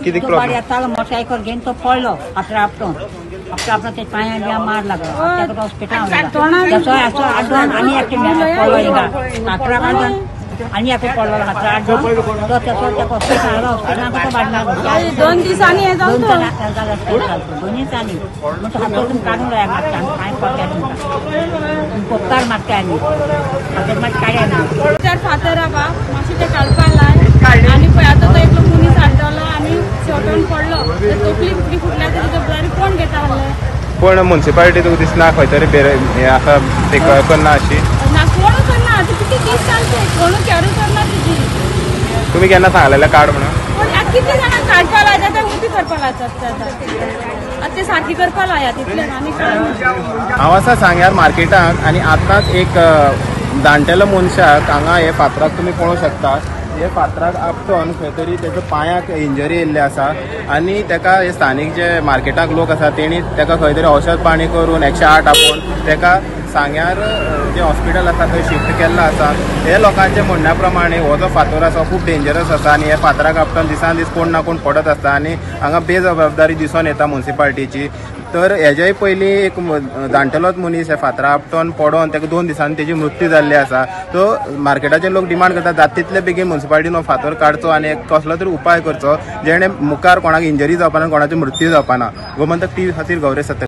कितें प्रॉब्लेम? येतालो मोटरसायकल घेवन तो पडलो फातरा आपटून आपटा आपटून ते पांयां बियां मार लागलो. ताका हॉस्पिटलान तसो असो आडोन आनी एकटे पडलो हिंगा फातराक आडोन आनी एकटो पडलो फातरा आडोन तो तसो ताका हॉस्पिटलान हाडलो. हॉस्पिटलान ताका वाडना 2 दिसांनी हें जालें. 2 दिसांनी म्हणून हातून काडून लाया मागता पांय पडटा तुमकां उपकार मागता आनी फातर मात काडया. चार फातर आहा मातशें ते काडपा लाय आनी पळय आतां तो एकलो मनीस हाडटलो आनी शेवटून पडलो तकली फुटली फुटल्या तरी जबाबदारी कोण घेता आहले? पण मुन्सिपालिटी तुका दिसना खंय तरी हें आसा ते करना अशी ना कोण करना. आतां कितले दीस जाले कोण कॅरू करना तिजी. तुमी केन्ना सांगलेलें काड म्हणून? पूण आतां कितले जाणांक काडपा लायता ते उबी करपा लायतात आतां ते सारकी करपा लाया तितले आनी काय. हांव आसा सांग्यार मार्केटाक आनी आतांच एक जाणटेलो मनशाक हांगा हे फातराक तुमी पळोवंक शकता. हे फातराक आपटोन खंय तरी तेच्या पांयाक इंजरी येयल्ली आसा आनी तेका हे स्थानीक जे मार्केटाक लोक आसा तेणी तेका खंय तरी औषध पाणी करून 108 आपोवन तेका सांग्यार जे हॉस्पिटल आसा थंय शिफ्ट केल्लो आसा. हे लोकांच्या म्हणण्या प्रमाणे हो जो फातर आसा खूब डेंजरस आसा आनी हे फातराक आपटोन दिसान दीस कोण ना कोण पडत आसता आनी हांगा बेजबाबदारी दिसून येता मुन्सिपालिटीची. तर हेज्याय पयलीं एक जाणटेलोच मनीस हे फातरा आपटोन पडोन ताका 2 दिसांनी तेजी मृत्यू जाल्ली आसा. सो मार्केटाचे लोक डिमांड करतात जाता तितले बेगीन मुन्सिपालिटीन हो फातर काडचो आनी एक कसलो तरी उपाय करचो जेणे मुखार कोणाक इंजरी जावपाना, कोणाची मृत्यू जावपाना. गोमंतक टीव्ही खातीर गौरेश सत्तर.